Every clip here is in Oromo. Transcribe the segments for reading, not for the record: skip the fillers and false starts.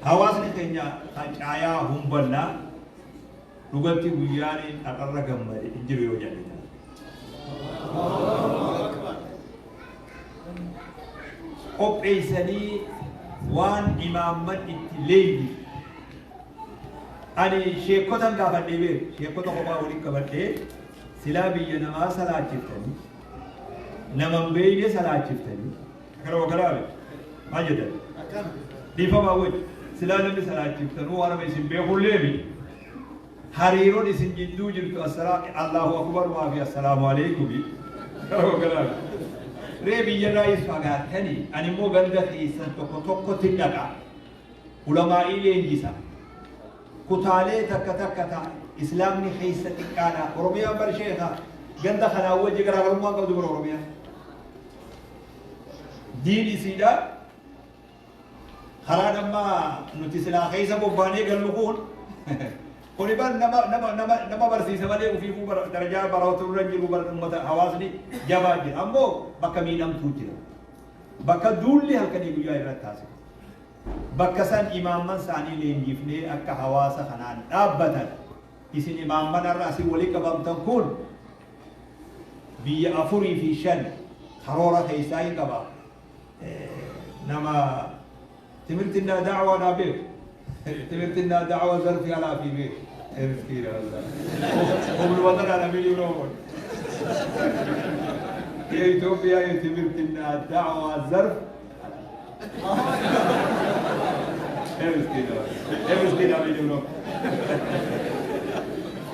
Hawaasni keenya kan caayaa humbannaa dhugatti guyyaan har'arra gammade hin jiru yoo jedhe. Qopheessanii waan imaamman itti leenji. Ani sheekotan gaafadhee beeku, sheekota kophaa waliin qabadhee, silaa biyya namaa salaachiftanii, nama hin beekne salaachiftanii, akkana wakalaame maal jedhan dhiifamaa wajji, silaa namni salaachiftanuu waan nama isin beekulleemi, hariiroon isin jidduu jirtu Allahu akbar maa fi assalaamu alaikum, akkana wakalaame ree biyyarraayis fagaattanii, ani immoo ganda keessan tokko tokkotti dhaqa, ulamaa'ii leenjisa, kutaalee takka takka ta islaamni keessa xiqqaadha. Oromiyaan bar sheeka ganda kanaa wajji garaagarummaa qabdu bara. Oromiyaan diin isiidha. Karaan amma nuti silaa keessa bobbaanee gallu kun kuni bar nama barsiisa malee ufiifuu darajaa barootu irra jiru bar. Ummata hawaasni jabaa jira, ammoo bakka miidhamtuu jira, bakka duulli halkanii guyyaa irratti taasifamu. Bakka san imaamman isaanii leenjifnee akka hawaasa kanaan dhaabbatan. Isin imaamman har'a asii walii qabamtan kun biyya afurii fi shan karoora keessaa hin qaba. Nama ትምህርትና ዳዕዋ ና beeku, ትምህርትና ዳዕዋ ዘርፍ ኃላፊ beeku. Miskiina wallah. Humnuma tanaan amiin Oromoon. የኢትዮጵያ የትምህርትና ዳዕዋ ዘርፍ። Miskiina amiin Oromoo.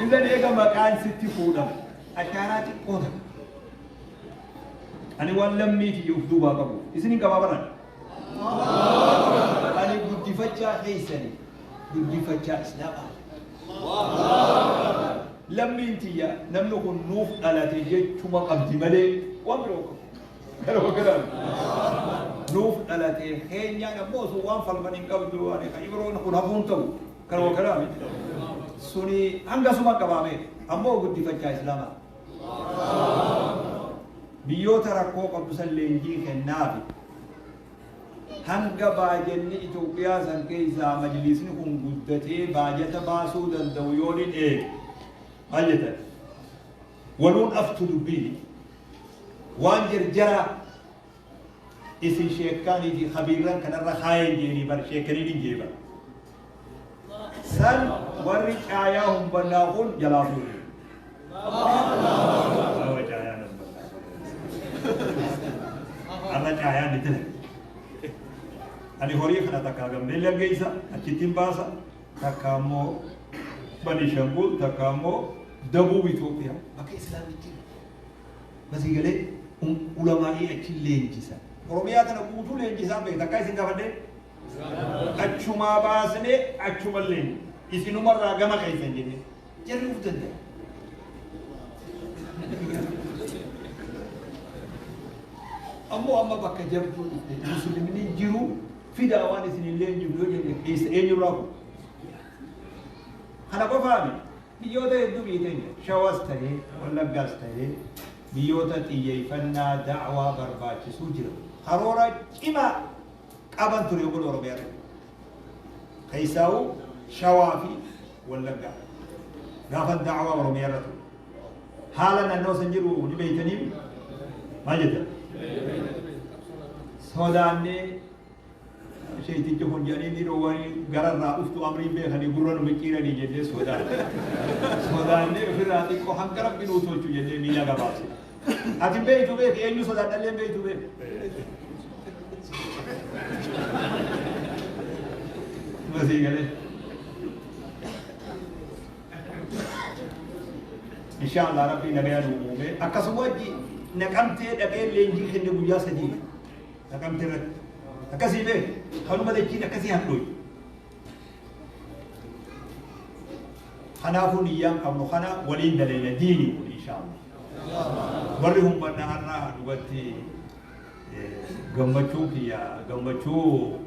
Idan eega maqaan sitti fuudhama. Ashaaraa xiqqoo takka. Ani waan lammii tiyya uf duubaa qabu. Isin hin qabaa baran. Ani guddifachaa keessani, guddifachaa islaamaa. Lammiin tiyya namni kun nuuf dhalate jechuma qabdi malee waan biroo qabu. Kana kanaan nuuf dhalate keenyaan ammoo sun waan falman hin qabdu, ani kan ibroon kun hafuun ta'u kana kanaan suni hanga suma qabaame, ammoo guddifachaa islaamaa. Biyyoota rakkoo qabdu san leenjii kennaafi hanga baajanni Itoophiyaa san keessaa majlisni kun guddatee baajata baasuu danda'u yoo ni eege, maal jettan, waluun aftu dubbiini waan jarjaraa isin sheekkaanii fi kabiirran kanarra kaayeen jeenii bar, sheekaniin hin jee bar, san warri caayaa humbannaa kun jalaa fuudhe. Warra caayaan humbannaa kun har'a caayaan ni dalaga. Ani horii kana takkaa Gambeellaan geessa, achittiin baasa, takka ammoo Banishangul, takka ammoo Dabuub Itoophiyaa bakka islaamni jiru. Basii galee ulamaa'ii achi leenjisa. Oromiyaa tana guutuu leenjisaa beekta takkaa isin gaafadhee achumaa baasnee achuma leenji isinumarraa gama keessan jennee jarri uf danda'a. Ammoo amma bakka jabduu dhufte, muslimni jiru fidaa waan isin hin leenjifnu yoo jenne keessa eenyurraa kun. Kana qofaami, biyyoota hedduu, biyya teenya Shawaas ta'ee Wallaggaas ta'ee biyyoota xiyyeeffannaa da'waa barbaachisuu jira. Karoora cimaa qaban ture yogguu Oromiyaa irratti. Keessaa'uu Shawaa fi Wallaggaa. Gaafa da'waa Oromiyaa irra ture. Haala naannoo san jiru ni beeytanii, maal jettan? Sodaannee sheetichi kun jedhanii ni dhoowwanii, gararraa dhuftu amriin beekanii gurra nu micciiranii jennee sodaanne. Sodaannee ofirraa xiqqoo hanga Rabbi nuu tolchu jennee miila gabaabsine. Ati hin beektu beeki, eenyu sodaadhallee hin beektu beeki. Masii galee. Insha Allah Rabbi nagaya nu uume. Akkasuma wajji Naqamtee dhaqee leenjii kenne guyyaa 3 Naqamtee irratti. Akkasii beek kanuma dachiin akkasii hadhooyi. Kanaafuu niyyaan qabnu kana waliin dalayna diini kun insha Allah. Warri humbannaa har'aa dhugatti gammachuun kiyya gammachuu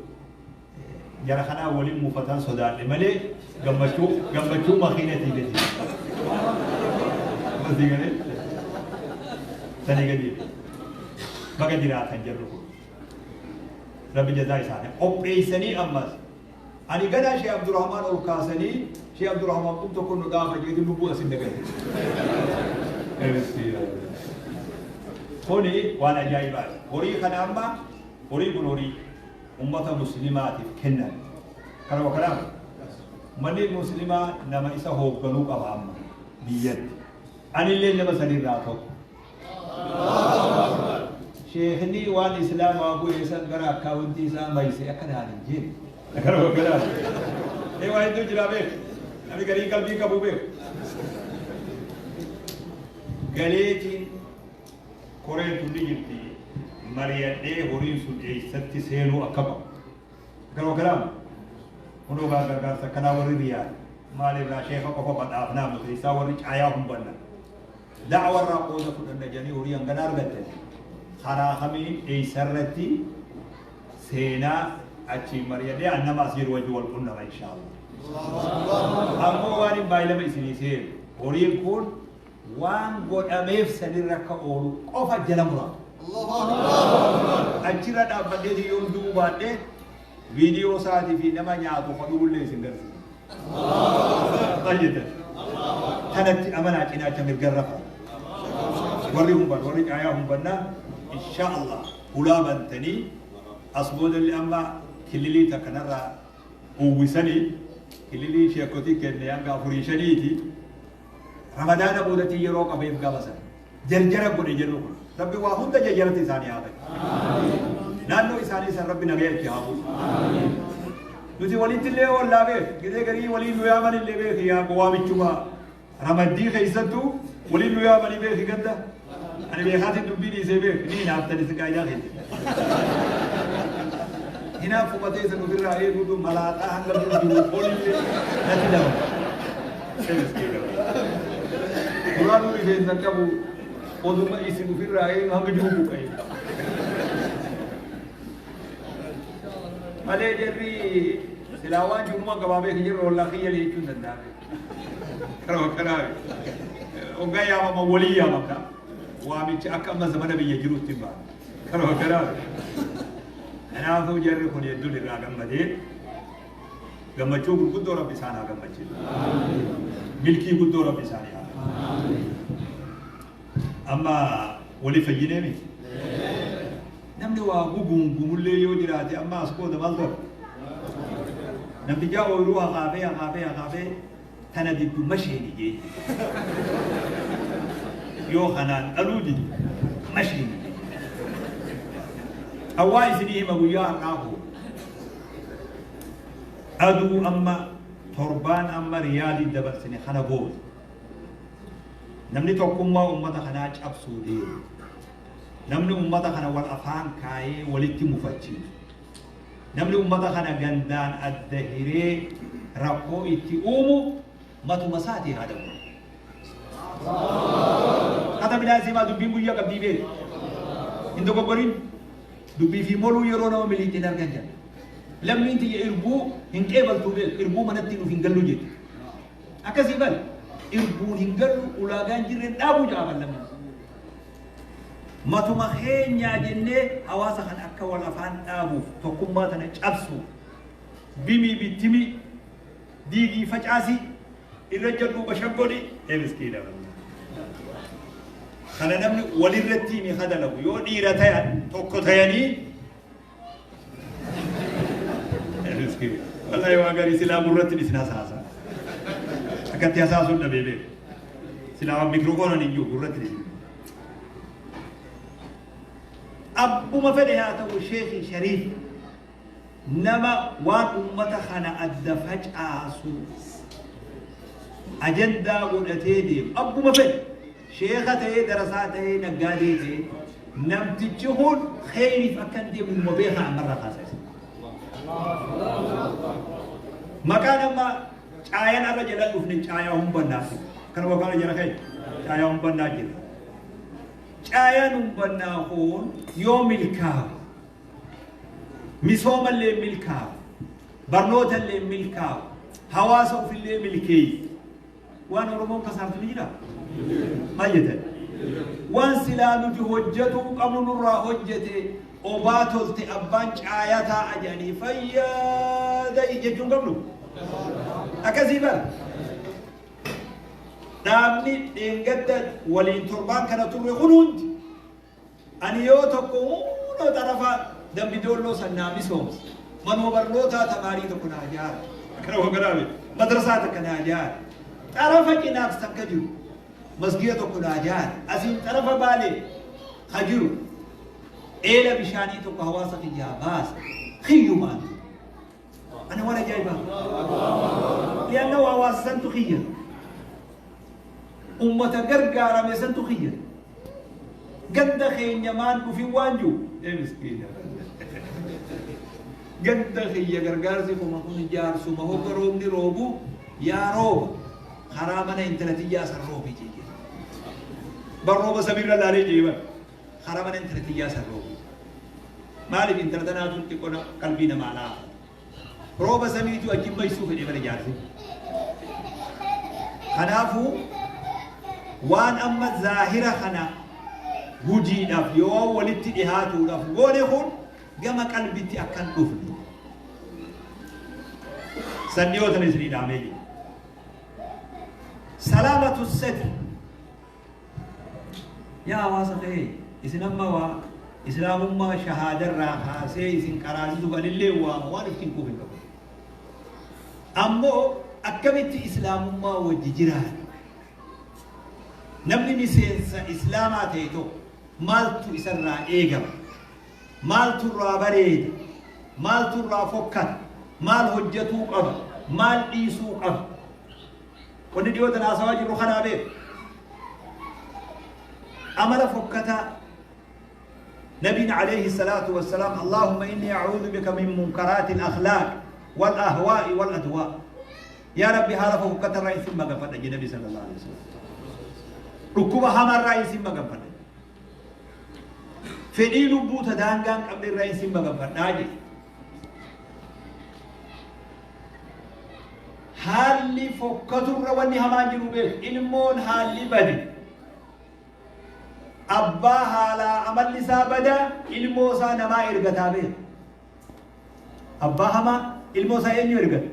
jara kanaa waliin mufataan sodaadhe malee gammachuu makiinatii gadi. Masii galee sanii gadi baga jiraatan jarri kun. Rabbi jazaa isaanii qopheessanii ammas. Ani ganaa Shee Abdurrahmaan ol kaasanii Shee Abdurrahmaan kun tokko nu dhaafa jeetiin lubbuu asin dagate. Kuni waan ajaa'ibaati. Horii kana amma horii kun horii ummata muslimaatiif kennan. Kanuma kanaaf ummanni muslimaa nama isa hoogganuu qaba amma biyyatti. Anillee nama sanirraa tokko. Sheekni waan islaamaa bu'e san gara akkaawuntii isaa mayse akka naan hin jenne. Kanuma kanaaf. Ee waa hedduu jira beek. Namni garii qalbii qabu beek. Galeetiin koreen tun ni jirti mari'adhee horiin sun eessatti seenuu akka qabu. Kanuma kanaaf kunoo gaa gargaarsa akkanaa warri Riyaad maalirraa sheeka qofa badhaafnaa mute isaa warri caayaa humbanna. Da'wa irraa qooda fudhanna jedhanii horii hangana argatan karaa kamiin eessarratti seenaa achiin mari'adhee an nama as jiru wajji wal qunnama inshaallah. Ammoo waan hin baay'ilama isinii seenu horiin kun waan godhameef sanirra akka oolu qofa jala mura. Achirra dhaabbadheeti yoon du'uu baadhee viidiyoo isaatii fi nama nyaatu ka dhugullee isin garsiisa. Maal jettan? Kanatti amanaa cinaacha mirgarra fa'a. Warri humban warri caayaa humbannaa insha Allah hulaa bantanii as boodalli amma kililii takka narraa uwwisanii kililii sheekotii kenne hanga afurii shaniiti Ramadaana boodatti yeroo qabeef gaafa sana jarjara godhe jennu kun rabbi waa hunda jarjaratti isaanii haa ta'u. Naannoo isaanii san rabbi nagaya itti haa buusu. Nuti walitti illee ollaa beek gidee garii waliin nu yaaman illee beek yaa waamichuma ramaddii keessattuu waliin nu yaamanii beeki ganda. Ani beekaatiin dubbii dhiisee beek ni hinaaftani si qaayidaa keessa. Hinaafu matee san ofirraa eeguutu malaaxaa hanga jiru olillee natti dabala. Duraanuu rifeensa hin qabu oduma isin ofirraa eegnu hanga jiru buqqa'e. Malee jarri silaa waan jiruma gabaabee kan jirru ollaa kiyya jechuun hin danda'ame. Kanuma kanaaf hoggaa yaamama walii yaamamna. Waamicha akka amma zamana biyya jirutti hin baane. Kanuma kanaaf. Kanaafuu jarri kun hedduun irraa gammadee Gammachuu gurguddoo Rabbi isaan haa gammachiisu. Milkii guddoo Rabbi isaanii haa kennu. Amma wali fayyinee miti. Namni waa guguungumullee yoo jiraate amma as booda maal ta'u? Namtichaa ooyiruu hakaafee hakaafee hakaafee tana diddu masheeni jee. Yoo kanaan dhaluu diddu masheeni jee. Hawaa isinii hima guyyaa har'aa koo. Aduu amma torbaan amma Riyaadii dabarsine kana booda namni tokkummaa ummata kanaa cabsuu deemu, namni ummata kana wal afaan kaayee walitti mufachiisu, namni ummata kana gandaan adda hiree rakkoo itti uumu matuma isaatii haa dhabu. Kata bidaa simaa dubbiin guyyaa qabdii beeku. Hin dogoggorin. Dubbii fi moluu yeroo nama miliixin argan jedha. Lammiin tiyya irbuu hin qeebaltuu beeku. Irbuu manatti nuuf hin gallu jetti. Akkasii bal. Irbuun hin gallu ulaagaan jirreen dhaabuu ja'a ban lammiin. Matuma keenyaa jennee hawaasa kan akka wal afaan dhaabuuf tokkummaa tana cabsuuf bimii bittimii diigii facaasii irra jedhuu bashaggoni ee miskiina kana namni walirratti himi hadalagu yoo dhiira tayan tokko tayanii miskiina wallahi waa garii silaa gurratti isin hasaasa akkatti hasaasuun dhabee beeku silaa mikrofoonan hin jiru gurratti isin abbuma fedhe haa ta'u sheekhi shariif Nama waan ummata kana adda facaasu ajandaa godhatee deemu abbuma fedhe sheeka ta'ee darasaa ta'ee naggaadee ta'ee namtichi kun kheyriif akka hin deemne numa beekaa ammarraa kaasa isin. Maqaan amma caayaan arra jala dhufne caayaa humbannaati. Kana wakana jala kee caayaa humbannaa jira. Caayaan humbannaa kun yoo milkaa'u Misoomallee milkaawu, barnootallee milkaawu, hawaasa ofillee milkeessu. Waan Oromoon kasaartu ni jiraa? Maal jettan? Waan silaa nuti hojjetuu qabnu nurraa hojjete obaa tolte abbaan caayaa taa'a jedhanii fayyaadayi. ijjechuu hin qabnu. Akkasii bara. Dhaabni dheengadda waliin torbaan kana turre kun hundi ani yoo tokko hundoo xarafa Dambi Doolloo san naa misoomse. Manuma barnootaa tamaarii tokko naa ijaare. Akkana hogganaa beeku. Madrasaa takka naa ijaare. Xarafa cinaaf takka jiru. Masgiida tokko naa ijaare. Asiin xarafa Baalee ka jiru. Eela bishaanii tokko hawaasa kiyyaa baase. Kiyyumaan. Ani waan ajaa'ibaa. Li'annahu hawaasa santu kiyya. Ummata gargaarame santu kiyya. Ganda keenya maan dhufin waan jiru. Ee miskiina. Ganda kiyya gargaarsi kuma kun jaarsuma hogga roobni roobu yaa rooba karaa mana intala tiyyaa san roobi jee. Bar rooba samiirra laalee jee bar. Karaa mana intala tiyyaa san roobi. Maaliif intala tanaatu xiqqoo qalbii namaa laafa. Rooba samiitu achi maysuu fedhe bara jaarsi. Kanaafuu waan amma zaahira kana hujiidhaaf yoo walitti dhihaatuudhaaf goone kun gama qalbitti akkan dhufne. San dhiyoo tana isinii dhaamee jira. Salaamatu sadri. Yaa hawaasa kee isin amma waa islaamummaa shahaadarraa kaasee isin qaraasisuuf anillee waama waan ittiin quuf hin qabu. Ammoo akkamitti islaamummaa wajji jiraata? Namni miseensa islaamaa ta'e tokko maaltu isarraa eegama? Maaltu irraa bareeda? Maaltu irraa fokkata? Maal hojjetuu qaba? Maal dhiisuu qaba? Wanni dhiyoo tana haasawaa jirru kanaa beeku. Amala fokkataa Nabiin alayhi salaatu wassalaam Allahumma inni a'uudhu bika min munkaraati al-akhlaaq wal ahwaa'i wal adwaa. Yaa Rabbi haala fokkata irraa isin maganfadha jedhe Nabi sallallahu alaihi wasallam. Dhukkuba hamaa irraa isin maganfadha. Fedhii lubbuu ta daangaa hin qabne irraa isin maganfadha jedhe. Haalli fokkaturra wanni hamaan jiru beeku. Ilmoon haalli bade. Abbaa haalaa amalli isaa badaa ilmoo isaa namaa ergataa beeku. Abbaa hamaa ilmoo isaa eenyu ergata?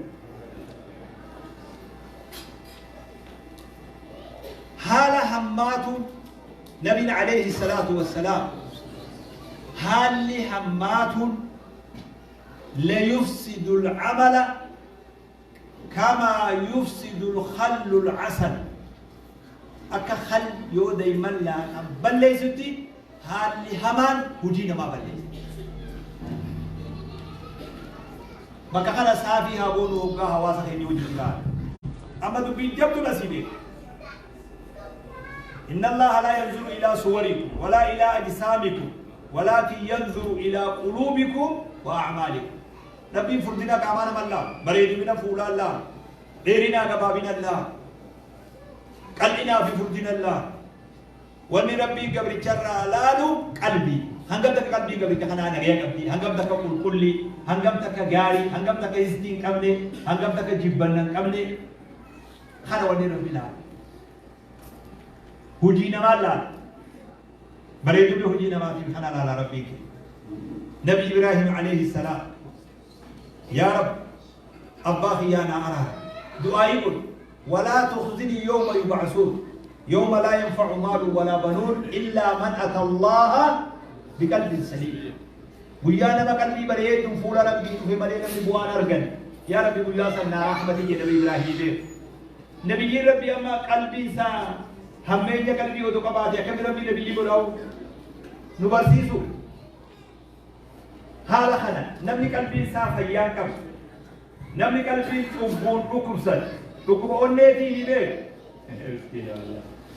Haala hammaatuun Nabiin alayhi salaatu wassalaam haalli hammaatuun layufsidu al-amala kamaa yufsidu al-khallu al-asal akka khal yoo dayman laaqan balleessutti haalli hamaan hojii namaa balleessa. Bakka kana saafii haa goonu hoggaa hawaasa keenya wajji jiraannu. Amma dubbiin jabduun asii beeku. Inna Allaha laa yanzuru ilaa suwarikum walaa ilaa ajsaamikum walaakin yanzuru ilaa quluubikum wa a'maalikum. Rabbiin furdina qaamaa nama hin laalu, bareedumina fuulaa hin laalu, dheerinaa gabaabina hin laalu, qal'inaa fi furdina hin laalu. Wanni Rabbiin gabricha irraa laalu qalbii. Hangam takka qalbiin gabricha kanaa nagaya qabdi, hangam takka qulqullii, hangam takka gaarii, hangam takka hisdii hin qabne, hangam takka jibbanna hin qabne. Kana wanni Rabbi laalu. Hujii namaa laala. Bareedumni hojii namaatiif kana laala Rabbiin keenya. Nabi Ibraahim alayhi salaam yaa Rabbi abbaa kiyyaa naa araara. Du'aayii godhu. Walaa tukhzinii yawma yub'asuun. Yawma laa yanfa'u maalun walaa banuun illaa man ata Allaha biqalbin saliim. Guyyaa nama qalbii bareedduun fuula Rabbii dhufe malee namni bu'aan argan. Yaa Rabbi guyyaa san naa rahmati jedhe Nabi Ibraahim beeku. Nabiyyiin Rabbii amma qalbiin isaa hammeenya qalbii odoo qabaate akkami Rabbii nabiyyii godhaa'u nu barsiisu. Haala kana namni qalbiin isaa fayyaa hin qabne, namni qalbiin cubbuun dhukkubsate, dhukkuba onneetii ni beeku.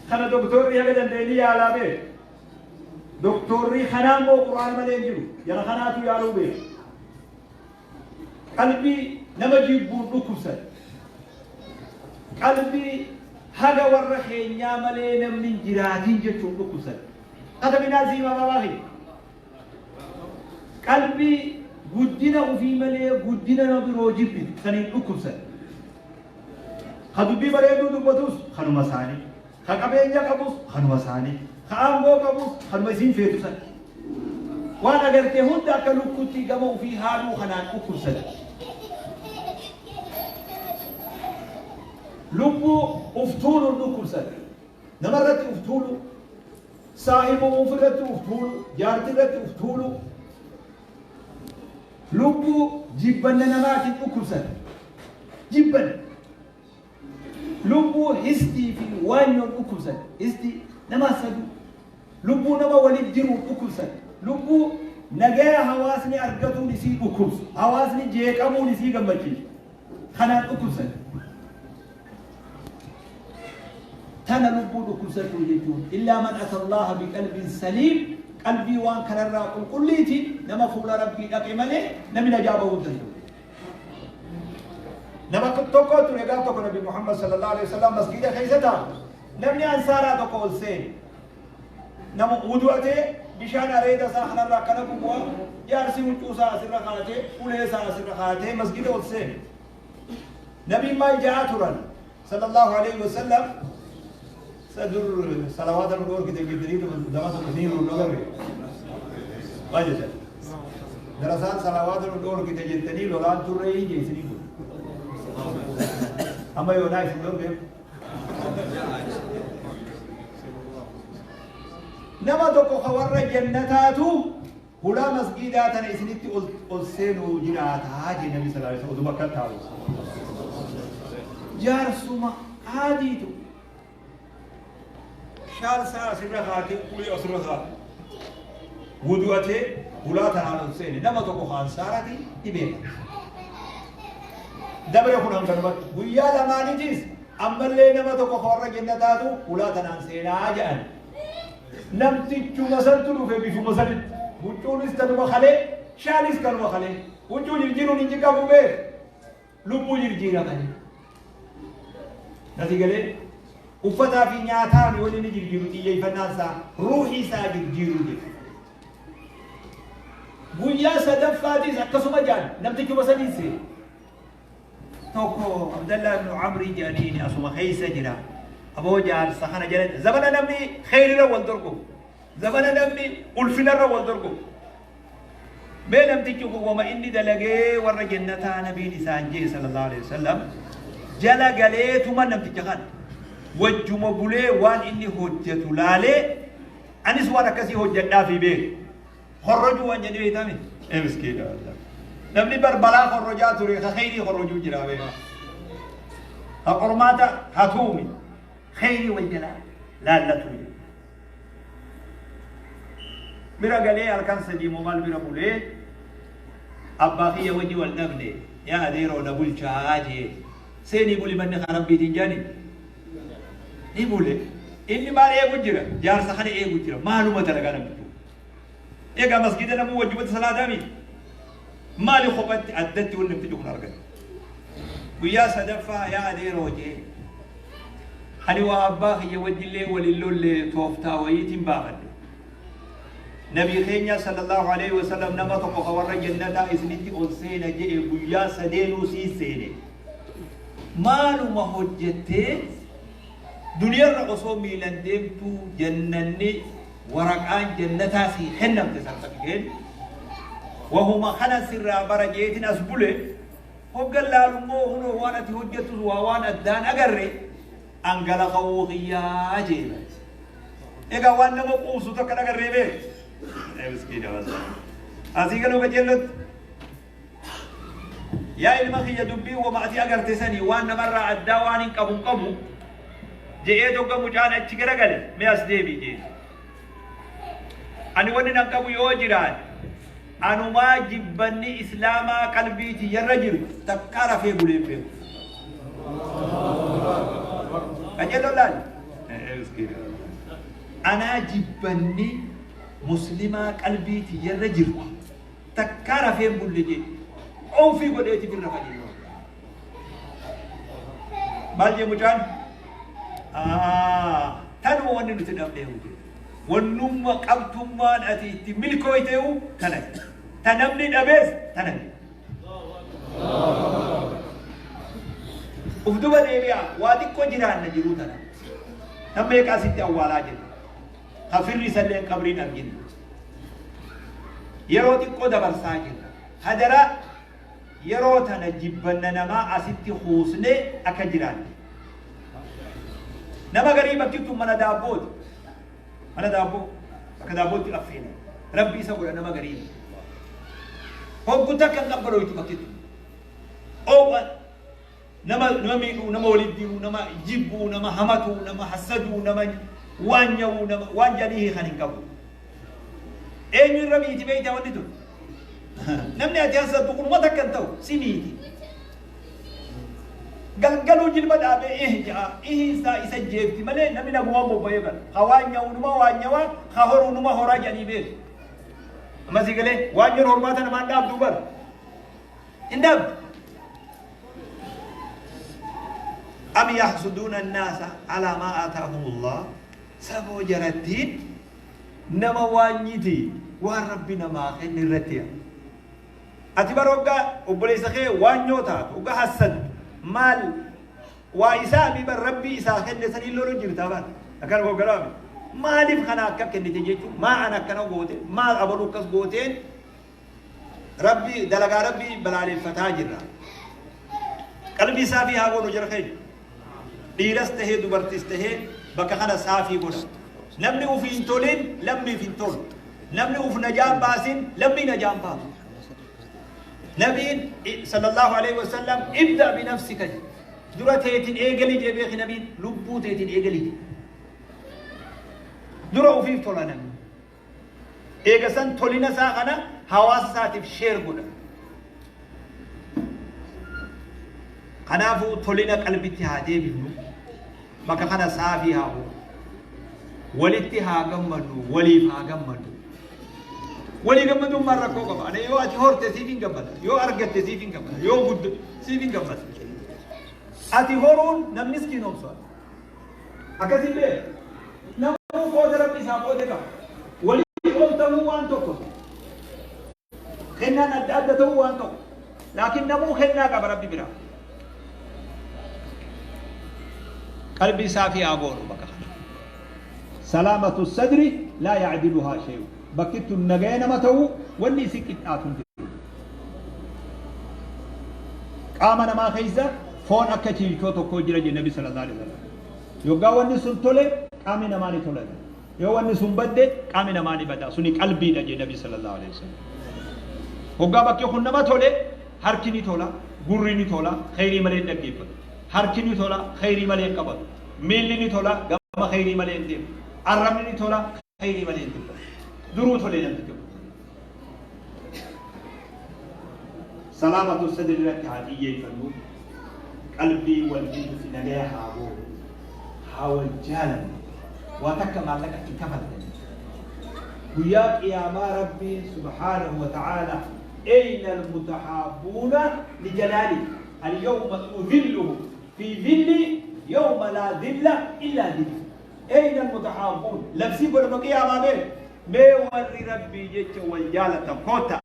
Kana doktorri haga danda'e ni yaalaa beeku. Doktorri kanaa immoo Qur'aana malee hin jiru. Jara kanaatu yaaluu beeku. Qalbii nama jibbuun dhukkubsate. Qalbii haga warra keenyaa malee namni hin jiraatin jechuun dhukkubsate. Katabinaa siimaa baabaa kiyya. Qalbii guddina ufii malee guddina nama biroo jibbitu saniin dhukkubsate. Ka dubbii bareedduu dubbatus kanuma isaanii. Ka qabeenya qabus kanuma isaanii. Ka aangoo qabus kanuma isiin feetu san. Waan agarte hunda akka lukkuutti gama ufii haaduu kanaan dhukkubsate. Lubbuu uftuuluun dhukkubsate. Namarratti uftuulu, saahiba ofirratti uftuulu, jaartirratti uftuulu. Lubbuu jibbanna namaatiin dhukkubsate. Jibbanna. Lubbuu histii fi waanyoon dhukkubsate. Histii nama sadu. Lubbuu nama waliif jiruun dhukkubsate. Lubbuu nagaya hawaasni argatuun isii dhukkubsu. Hawaasni jeeqamuun isii gammachiisu. Kanaan dhukkubsate. Tana lubbuu dhukkubsachuu jechuun illaa man ata Allaha biqalbin saliim, qalbii waan kanarraa qulqulliitiin nama fuula Rabbii dhaqe malee namni najaa bahuu hin danda'u. Nama tokko ture gaaf tokko Nabi Muhammad sallallahu alaihi wasallam masgiida keessa taa'u. Namni ansaaraa tokko ol seene. Nama wudu'atee bishaan areeda isaa kanarraa akkana bubu'a, jaarsi huccuu isaa asirra kaatee, ulee isaa asirra kaatee masgiida ol seene. Nabiin maal ja'aa turan? Sallallahu alaihi wasallam sa dur salawaata nu dhoorkite jettanii zama tokko isin nu agarre. Maal jettan? Darasaan salawaata nu dhoorkite jettanii lolaan turre hin jee isinii kun. Amma yoonaa isin dhoorkeef. Nama tokko ka warra jannataatu hulaa masgiidaa tana isinitti ol seenuu jiraataa jee Nabi sallallahu alaihi wasallam oduma akka taa'u. Jaarsuma aadiitu shaalsaa asirra kaatee ulee asirra kaate. Wudu'atee hulaa tanaan ol seene nama tokko ka ansaarati ni beeka. Dabre kun hanganumatti guyyaa lamaanitis ammallee nama tokko ka warra jannataatu hulaa tanaan seenaa jedhan. Namtichuma santu dhufe bifuma sanitti. Huccuunis tanuma kalee, shaalis kanuma kalee. Huccuu jirjiiruun hin qabu beek. Lubbuu jirjiira malee. Nasi galee uffataa fi nyaataa mi wanni inni jirjiiru xiyyeeffannaan isaa ruuhii isaa jirjiiruu jedha. Guyyaa sadaffaatis akkasuma jaan namtichuma saniin seene. Tokko Abdallah ibn Amrii jedhaniini asuma keessa jira. Aboo jaarsa kana jala zamana namni kheyrirra wal dorgomu. Zamana namni ulfinarra wal dorgomu. Mee namtichi kun wama inni dalagee warra jannataa nabiin isaan jee sallallahu alaihi wasallam jala galeetuma namticha kana wajjuma bulee waan inni hojjetu laalee anis waan akkasii hojjedhaa fi beeku. Horrojuu waan jedhee beektami? Ee miskiina wallah. Namni bar balaa horrojaa ture ka kheyrii horrojuu jira beeka. Ka qormaata hatuumi kheyrii wal jalaa laallatu. Bira galee halkan sadii moo maal bira bulee abbaa kiyya wajji wal dhabne yaa adeeroo na bulchaa jee. Seenii buli manni kan rabbiitiin jedhani. Ni bule. Inni maal eegu jira? Jaarsa kana eegu jira. Maaluma dalagaa namtichi. Egaa masgiida namuu wajjumatti salaataami. Maali kophatti addatti wanni namtichi kun argate? Guyyaa sadaffaa yaa adeeroo jee. Ani waa abbaa kiyya wajjillee waliin lolle tooftaa wayiitiin baafadhe. Nabii keenya sallallahu alaihi wasallam nama tokko ka warra jannataa isinitti ol seena jedhe guyyaa sadeenuu sii seene. Maaluma hojjettee duniyarra osoo miilan deemtuu jannanni waraqaan jannataa sii kennamte sartafikeen wahuma kana sirraa bara jeetin as bule hoggan laalummoo hunoo waan ati hojjettus waa waan addaan agarre angala ka'uu kiyyaa jee. Egaa waan nama quubsu takka dhagarree beek. Miskiina asii galuu qajeellotti. Yaa ilma kiyya dubbii wama ati agarte sanii waan namarraa addaa waan hin qabu hin qabu je'ee dogga mucaan achi garagale mee as deebii jee. Ani wanni nan qabu yoo jiraate anumaa jibbanni islaamaa qalbii tiyyarra jiru takkaa rafee bulee hin beeku. Qajeelloon laali. Anaa jibbanni muslimaa qalbii tiyyarra jirtu takkaa rafee hin bulle jee. Oofii godheeti birra fadhi. Maal jee mucaan? Tanuma wanni nuti dhabneehu jee. Wannumma qabtummaan ati itti milkooyteehu tana. Ta namni dhabees tana. Uf duba deebi'a waa xiqqoo jiraanna jiruu tana. Nam meeqa asitti awwaalaa jira. Ka firri isallee qabriin argine. Yeroo xiqqoo dabarsaa jirra. Hadara yeroo tana jibbanna namaa asitti kuusnee akka jiraanne. Nama garii bakki tun mana daabbooti. Mana daabboo bakka daabbootti affeelan. Rabbi isa godha nama garii. Hoggu takka hin qabbanooytu bakki tun. Oowwa nama nama miidhuu, nama walitti diruu, nama jibbuu, nama hamatuu, nama hassaduu, nama waan nya'uu, nama waan jedhanii hiikan hin qabu. Eenyu irra miiti beektaa wanni tun? Namni ati hassaddu kunuma takka hin ta'u si miiti. Galgaluu jilba dhaabee ih ja'a ihi isaa isa jeefti malee namni nagumaan bobba'ee bara. Ha waan nya'u numa waan nyawaa, ha horu numa horaa jedhanii beeku. Amma si galee waan nyoon hormaata namaan dhaabduu bara. Hin dhaabdu. Am yahsuduuna annaasa alaa maa aataahumullah saboo jarattiin nama waanyiti waan rabbi namaa kenne irratti. Ati bara hoggaa obboleessa kee waanyoo taatu hoggaa hassaddu maal waa isaa mi bar rabbii isaa kenne saniin lolu jirta bar akkana hogganaa mi maaliif kana akka kennite jechuun maa ana akkana goote maal abaluu akkas gooteen Rabbi dalagaa Rabbii balaaleffataa jirra. Qalbii saafii haa goonu jara keenya. Dhiiras tahee dubartis tahee bakka kana saafii godha. Namni ufii hin tolin lammiif hin tolu. Namni uf najaan baasin lammii najaan baasu. Nabiin sallallahu alaihi wasallam ibda bi nafsika jedhe. Dura teetin eegali jee beeki nabiin lubbuu teetin eegali jedhe. Dura ufiif tola namni. Eega san tolina isaa kana hawaasa isaatiif share godha. Kanaafuu tolina qalbitti haa deebifnu. Bakka kana saafii haa goonu. Walitti haa gammannu, waliif haa gammannu. Walii gammaduun maal rakkoo qaba? Ani yoo ati horte siif hin gammada. Yoo argatte siif hin gammada. Yoo gudde siif hin gammada. Ati horuun namnis kiinoomsa. Akkasiin bee namuu qooda rabbi isaa qoode qaba. Walii ol ta'uu waan tokko. Kennaan adda adda ta'uu waan qabu. Laakiin namuu kennaa qaba rabbi biraa. Qalbii saafii haa goonu bakka kana. Salaamatu sadri laa yacdiluhaa shay'u. Bakki tun nagaya nama ta'uu wanni isi qixxaatu hin jiru. Qaama namaa keessa foon akka chiilchoo tokkoo jira jedhe Nabi sallallahu alaihi wasallam. Yoggaa wanni sun tole qaamni namaa ni tola. Yoo wanni sun badde qaamni namaa ni bada. Suni qalbiidha jedhe Nabi sallallahu alaihi wasallam. Hoggaa bakki kun nama tole harki ni tola, gurri ni tola, kheyrii malee hin dhaggeeffatu. Harki ni tola, kheyrii malee hin qabatu. Miilli ni tola, gama kheyrii malee hin deemu. Arrabni ni tola, kheyrii malee hin dubbatu. Duruu tolee namtichi kun. Salaamatu sadri irratti haa xiyyeeffannu. Qalbii wal gidduutti nagaya haa goonu. Haa wal jaalannu. Waa takka maallaqa itti kafaltanii. Guyyaa qiyaamaa Rabbiin subhaanahu wa ta'aala ayna al-mutahaabbuuna li jalaali al-yawma udhilluhum fi dhilli yawma laa dhilla illaa dhilli. Ayna al-mutahaabbuun labsii godhama qiyaamaa bee mee warri Rabbii jecha wal jaalatan koottaa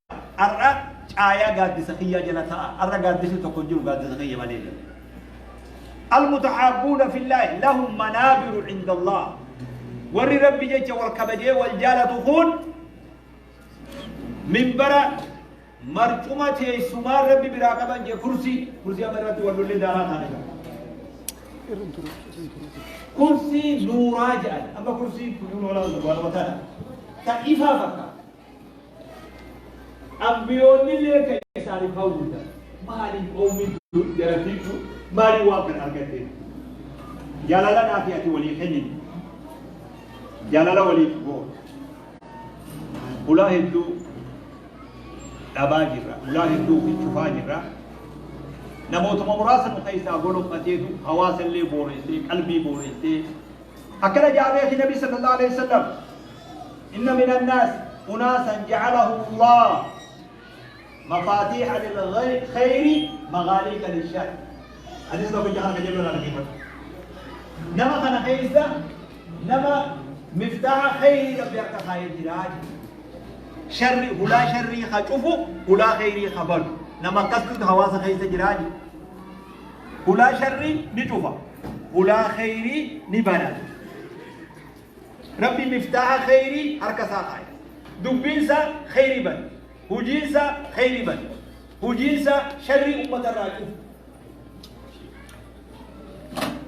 ar'a caayaa gaaddisa kiyyaa jala ta'a ar'a gaaddisni tokko hin jiru gaaddisa kiyya malee jedha. Al-mutahaabbuuna fillaahi lahum manaabiru inda Allah warri Rabbi jecha wal kabajee wal jaalatu kun minbara marcuma teessumaa Rabbi biraa qaban jee kursii kursii amma irratti wal lollee daaraa taane qaba. Kursii nuuraa jedhan amma kursii kun waluma tana ta ifaa fakkaata. Ambiyoonni illee kan isaaniif hawwitan maaliif qawmiin tun jarattiin tun maaliif waan kana argatte jaalala naa fi ati walii kennine jaalala waliif goona. Hulaa hedduu dhabaa jirra. Hulaa hedduu ofi cufaa jirra. Namootuma muraasa nu keessaa golommateetu hawaasa illee booreessee, qalbii booreessee. Akkana ja'a beeki Nabi sallallahu alaihi wasallam. Inna minan naas unaasan ja'alahumullah mafaatiiha lil khayri maghaaliqa lishar. Hadiisa tokkicha kana qajeeloo irraa dhaggeeffadhu. Nama kana keessa nama miftaaha khayrii Rabbi harka kaayee jira jedhe. Sharri hulaa sharrii ka cufu hulaa khayrii ka banu. Nama akkasitu hawaasa keessa jira jedhe. Hulaa sharrii ni cufa. Hulaa khayrii ni bana. Rabbi miftaaha khayrii harka isaa kaaye. Dubbiin isaa khayrii bana. Hujiin isaa khayrii bana. Hujiin isaa sharrii ummata irraa cufu.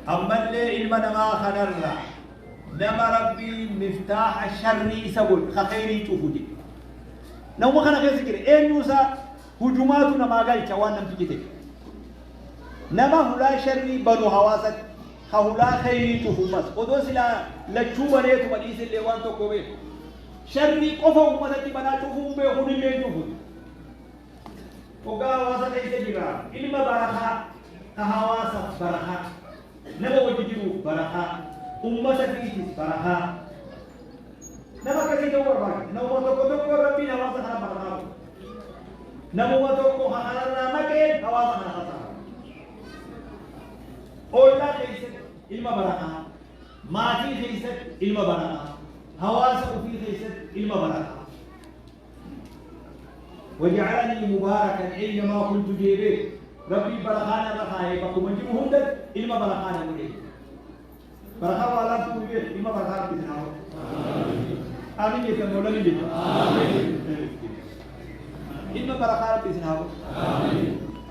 Ammallee ilma namaa kanarra nama Rabbiin miftaaha sharrii isa godhe ka kheyrii cufu jedhe. Namuma kana keessa jira eenyu isaa hujumaatu namaa galcha waan namtichi ta'e. Nama hulaa sharrii banu hawaasatti ka hulaa kheyrii cufu mas odoo silaa lachuu baneetuma dhiisillee waan tokko beeku. Sharrii qofa uummatatti banaa cufuun beekuun illee cufu. Hoggaa hawaasa keessa jira ilma barakaa ka hawaasaaf barakaa nama wajji jiruuf barakaa ummata fiitis barakaa nama akkasii ta'uu barbaada. Namuma tokko tokko Rabbiin hawaasa kana barakaa godha. Namuma tokko ka kanarraa maqeen hawaasa kana kasaara. Ollaa keessatti ilma barakaa, maatii keessatti ilma barakaa, hawaasa ofii keessatti ilma barakaa. Waja'alanii mubaarakan aynamaa kuntu jeebee Rabbiin barakaa narra kaayee bakkuma jiru hundatti ilma barakaa na godhe. Barakaa waa laaftuu ni beeku ilma barakaa Rabbi isin haa godhu. Amiin jettan moo lamii jettan? Ilma barakaa Rabbi isin haa godhu.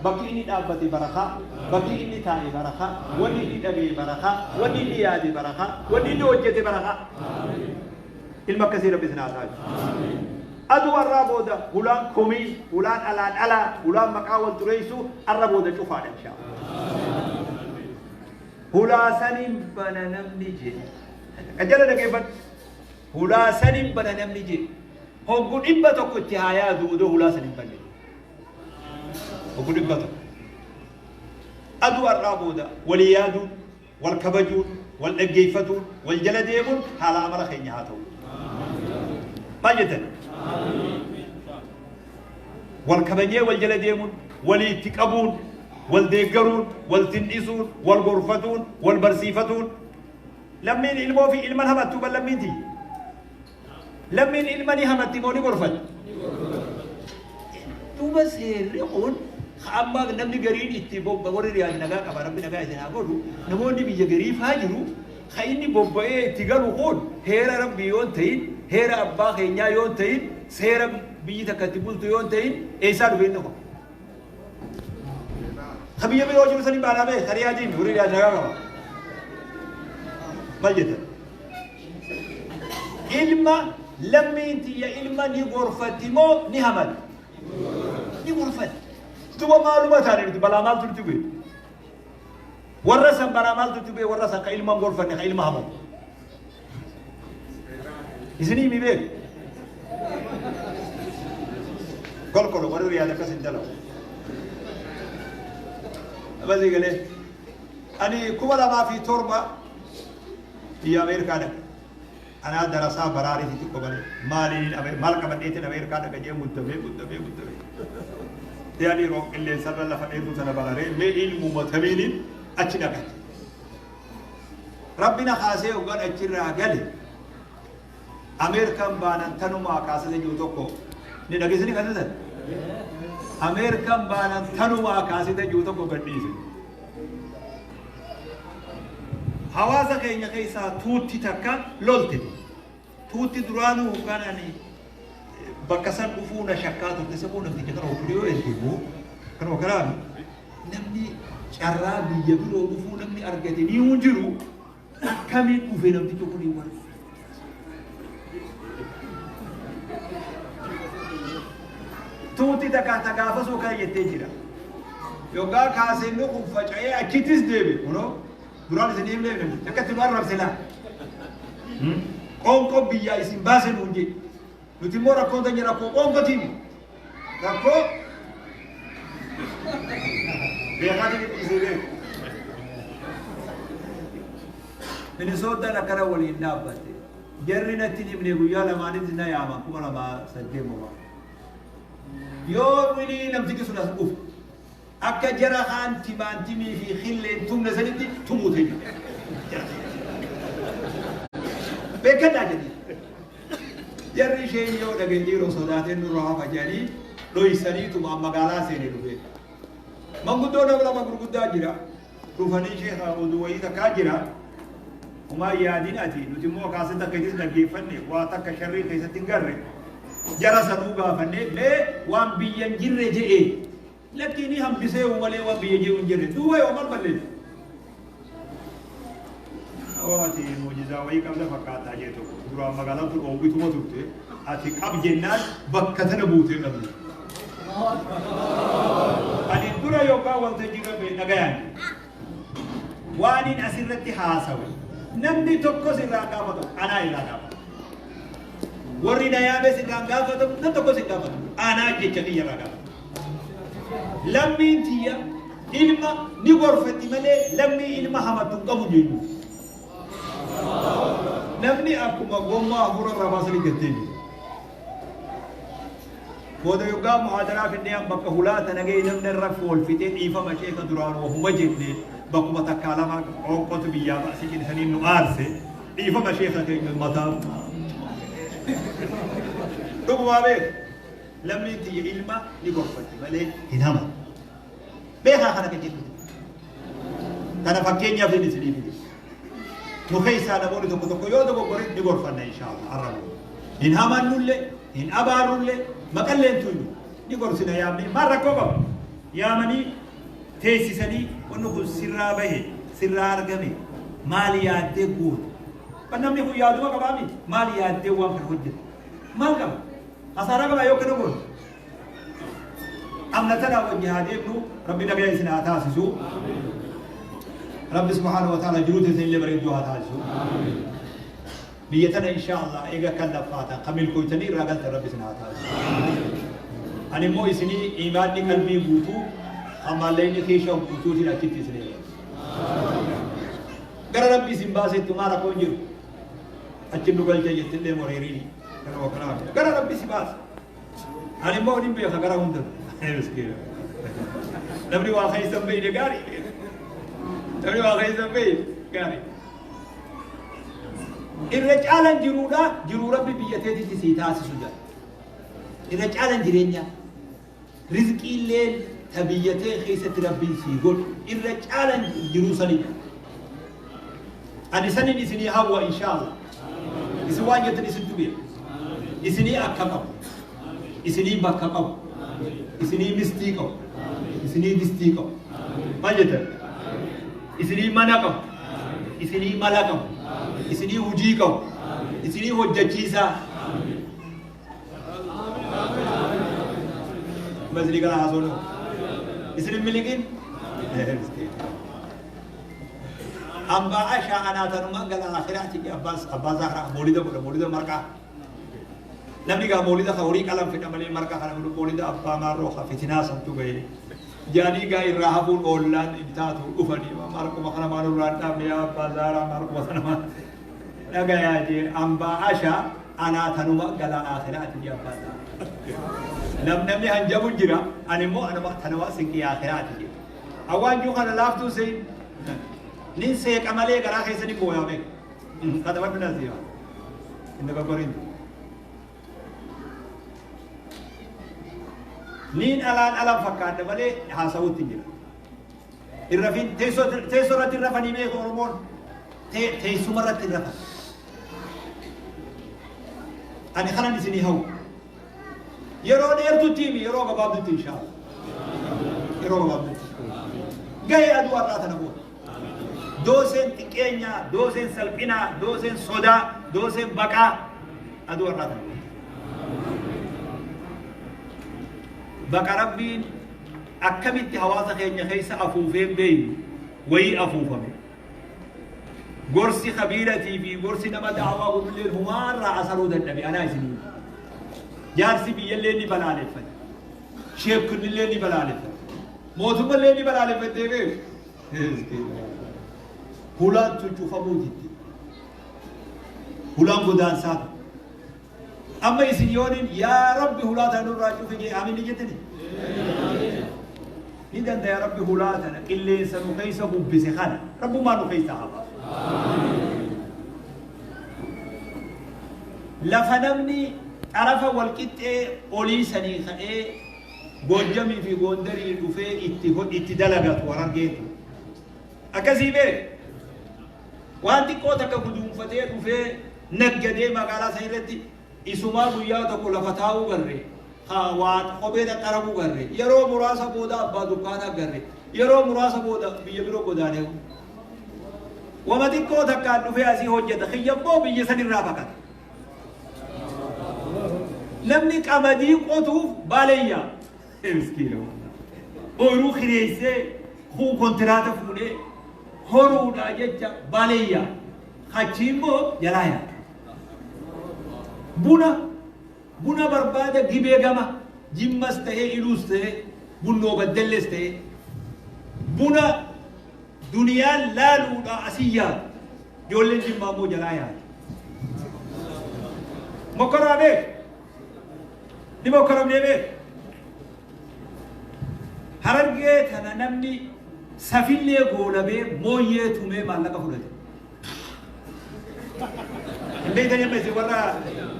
Bakki inni dhaabbate barakaa, bakki inni taa'e barakaa, wanni inni dhagaye barakaa, wanni inni yaade barakaa, wanni inni hojjete barakaa. Ilma akkasii Rabbi isin haa taasisu. Aduu arraa booda hulaan komii, hulaan alaan alaa, hulaan maqaa wal xureessuu arra booda cufaadha inshaa Allah. Hulaa saniin bana namni jedhe. Qajjala dhageeffadhu. Hulaa saniin bana namni jedhe. Hoggu 100 itti haa yaadu odoo hulaa saniin banne. Hoggu 100. Aduu arraa booda walii yaaduun, wal kabajuun, wal dhaggeeffatuun, wal jala deemuun haala amala keenya haa ta'u. Maal jettan? Wal kabajee wal jala deemuun, walii itti qabuun, wal deeggaruun, wal tin'isuun, wal gorfatuun, wal barsiifatuun. Lammiin ilmoo fi ilman hamattuu ban lammiin tiyya. Lammiin ilma ni hamatti moo ni gorfatti? Duuba seerri kun amma namni gariin itti bobba warri Riyaad nagaa qaba Rabbi nagaa isin haa godhu namoonni biyya garii faa jiru ka inni bobba'ee itti galu kun heera Rabbii yoo hin ta'in heera abbaa keenyaa yoo hin ta'in seera biyyi takka itti bultu yoo hin ta'in eessaa dhufe inni kun? Ka biyya biroo jiru sanii baanaa bee ka Riyaadiin warri Riyaad nagaa qaba. Maal jettan? Ilma lammiin tiyya ilma ni gorfatti moo ni hamatti? Ni gorfatti. Duba maaluma taane nuti balaa maaltu nuti bu'e? Warra san balaa maaltu nuti bu'e? Warra san ka ilma hin gorfanne ka ilma hamatu. Isinii mi beeku? Kolkolo warri Riyaad akkas hin dalagu. Abasii galee. Ani 2007 biyya Ameerikaa dhaqe. Anaa darasaa baraariiti xiqqoo malee. Maaliin maal qabadheetiin Ameerikaa dhaqa jee muddamee muddamee muddamee. Yaani yeroo qilleensarra lafa dheertuu sana bararee mee ilmuma tamiiniin achi dhaqate. Rabbi na kaasee hoggaan achirraa gale Ameerikaan baanan tanumaa kaasate jiru tokko ni dhageessanii kan san. Ameerikaan baanan tanumaa kaasate jiru tokko gadhiise. Hawaasa keenya keessaa tuutti takka lolte. Tuutti duraanuu hoggaan ani bakka san dhufuu na shakkaa turte sabuu namticha kana ofii yoo ergimu kanuma karaa namni carraa biyya biroo dhufuu namni argate ni hin jiru akkamiin dhufe namtichi kun wal Tuuti takka ta gaafasuu kana jettee jira. Yoggaa kaaseenni kun faca'ee achittis deebi. Kunoo duraan isin himnee namtichi akkatti nu arrabse laa. Qoonqoo biyyaa isin baase nuun jedhe. Nuti immoo rakkoon teenya rakkoo qoonqotiin. Rakkoo beekaatiin dhiisee beeku. Minisootaan akkana waliin dhaabbatte. Jarri natti hin himne guyyaa lamaanitti na yaama 2008 moo. Yoo inni namtichi sun as dhufu akka jara kaan timaantimii fi killeen tumne sanitti tumuu teenya. Beekadhaa jedhi. Jarri isheen yoo dhagaye dhiiroo sodaatee nurra hafa jedhanii dhoysaniituma magaalaa seene dhufe. Manguddoo nama lama gurguddaa jira. Dhufanii sheekha oduu wayii takkaa jira. Homaa yaadin ati nuti immoo kaasee takka itis dhaggeeffanne waa takka sharrii keessatti hin garre. Jara sanuu gaafanne mee waan biyya hin jirre je'e. Lakkii ni hambisee malee waan biyya jiru hin jirre. Duuba yoo maal balleessu? Aboo ati mu'jizaa wayii qabda fakkaataa jee tokko. Duraan magaalaan tun oowwituma turte. Ati qab jennaan bakka tana buutee dhabde. Ani dura yookaan waltajjii irra ba'e dhagayaan jedhe. Waanin asirratti haasawe namni tokkos irraa gaafatamu anaa irraa gaafatamu. Warri na yaames irraa gaafatamu nam tokkos hin gaafatamu. Anaa jecha kiyya irraa gaafatamu. Lammiin tiyya ilma ni gorfatti malee lammii ilma hamattu hin qabu jennu. Namni akkuma gommaa hafuura irraa baasanii gattee jiru. Booda yoggaa muhaadaraa finnee an bakka hulaa tana ga'e namni irra foolfitee dhiifama sheeka duraan wahuma jenne bakkuma takkaa lama qoonqotu biyyaa baasee jedhanii nu aarse dhiifama sheeka keenya mataa. Dhugumaa beeku. Lammiin tiyya ilma ni gorfatti malee hin hamatu. Beekaa kana kan jettu. Kana fakkeenyaaf inni isinii fide. Nu keessaa namoonni tokko tokko yoo dogoggore ni gorfanna inshaallah har'a booda. Hin hamannullee, hin abaarrullee, maqallee hin tuynu. Ni gorsina yaamnee maal rakkoo qaba? Yaamanii teessisanii wanni kun sirraa bahe, sirraa argame, maal yaaddee goote? Namni kun yaaduma qabaa miti. Maal yaaddee waan kana hojjete? Maal qaba? Hasaaraa qaba yoo kana goone. Amna tanaa wajji haa deemnu. Rabbi nagaya isin haa taasisu. Rabbi subhaanahu wa ta'ala jiruu teessan illee bareedduu haa taasisu. Biyya tana insha Allah eega kan laffaatan kan milkooytanii irraa galtan Rabbi isin haa taasisu. Ani immoo isinii imaanni qalbii guutuu kan maallaqni kiisha guutuutiin achitti isin eega. Gara Rabbi isin baasetti maal rakkoon jiru. Achi nu galcha jettillee moriiriini. Kanuma kanaaf gara Rabbi si baasa. Ani immoo nin beeka gara hunda. Miskiina. Namni waa keessa hin beekne gaarii. Namni waa keessa hin beekne gaarii. Irra caalan jiruudha jiruu Rabbi biyya teetitti sii taasisu jedha. Irra caalan jireenya rizqiilleen ta biyya tee keessatti Rabbiin sii godhu irra caalan jiruu sanidha. Ani sanin isinii hawwa inshaallah. Isin waan jettan isintu beeka. Isinii akka qabu. Isinii bakka qabu. Isinii mistii qabu. Isinii distii qabu. Maal jettan? Isinii mana qabu. Isinii mala qabu. Isinii hujii qabu. Isinii hojjachiisaa. Amma isinii kana haasofnu. Isin hin miliqin? Hambaa ashaa anaa tanuma gala akhiraati abbaa zahraa moolida godha moolida marqaa. Namni gaa moolida ka horii qalan fedha malee marqaa kana godhu moolida abbaa maarroo ka fitinaa santu ga'e. Jaanii gaa irraa hafuun oollaan hin taatu dhufanii marquma kana maal irraa hin dhaabne yaa abbaa zahraa marquma sana maal. Dhagayaa jee hambaa ashaa anaa tanuma gala akhiraati jee abbaa zahraa. Namni hanjabu jira ani immoo anuma tanuma sinqii akhiraati jee. Awwaanjuu kana laaftuu sein nin seeqa malee garaa keessa nin booyaa beeku. Katabadhu nasiiba. Hin dogoggorin. Niin alaan alaan fakkaadha malee haasa'uutti jira. Irrafin teessoo teessoo irratti hin rafanii beeku Oromoon. Teessuma irratti hin rafan. Ani kanan isinii hawwu. Yeroo dheertutti himi yeroo gabaabdutti inshaallah. Yeroo gabaabdutti. Gahee aduu har'aa tana booda. Dooseen xiqqeenyaa, dooseen salphinaa, dooseen sodaa, dooseen baqaa aduu har'aa tana booda. Baqa Rabbiin akkamitti hawaasa keenya keessa afuufee hin beeknu wayii afuufame. Gorsi kabiiratii fi gorsi nama da'awaa godhulleen humaarraa asaruu dadhabe anaa isinii. Jaarsi biyyallee ni balaaleffate. Sheekkunnillee ni balaaleffate. Mootummallee ni balaaleffattee beeku. Hulaan tun cufamuu didde. Hulaan godaansaa tun. Amma isin yoonin yaa Rabbi hulaa tana nurraa cufi jee amiin ni jettani? Ni dandaya Rabbi hulaa tana qilleensa nu keessa bubbise kana Rabbumaa nu keessaa haa baasu. Lafa namni xarafa wal qixxee olii sanii ka'ee Goojjamii fi Goondarii dhufee itti itti dalagatu Harargeetu. Akkasii bee waan xiqqoo takka guduunfatee dhufee naggadee magaalaa san irratti isumaa guyyaa tokko lafa taa'uu garre ka waa kophee xaxxaraguu garre yeroo muraasa booda abbaa dukkaanaa garre yeroo muraasa booda biyya biroo godaanee. Wama xiqqoo takkaan dhufee asii hojjeta. Kiyya immoo biyya sanirraa baqata. Namni qamadii qotuuf baaleeyyaa. Miskiina. Ooyiruu kireessee kun kontiraata fuudhee horuudhaa jecha baaleeyyaa. Achi immoo jalaa yaa. Buna barbaada Gibee gama Jimmas ta'ee, Iluus ta'ee, Bunnoo Baddallees ta'ee, buna duniyaan laaluudha asii yaadu. Ijoolleen Jimmaa immoo jalaa yaadu. Mokkoraa beek? Ni mokkoramnee beek? Harargee tana namni safillee goolabee mooyyee tumee maallaqa fudhate. Hin beektanii amma isin warra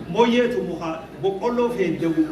mooyyee tumu, boqqolloo feeddamu,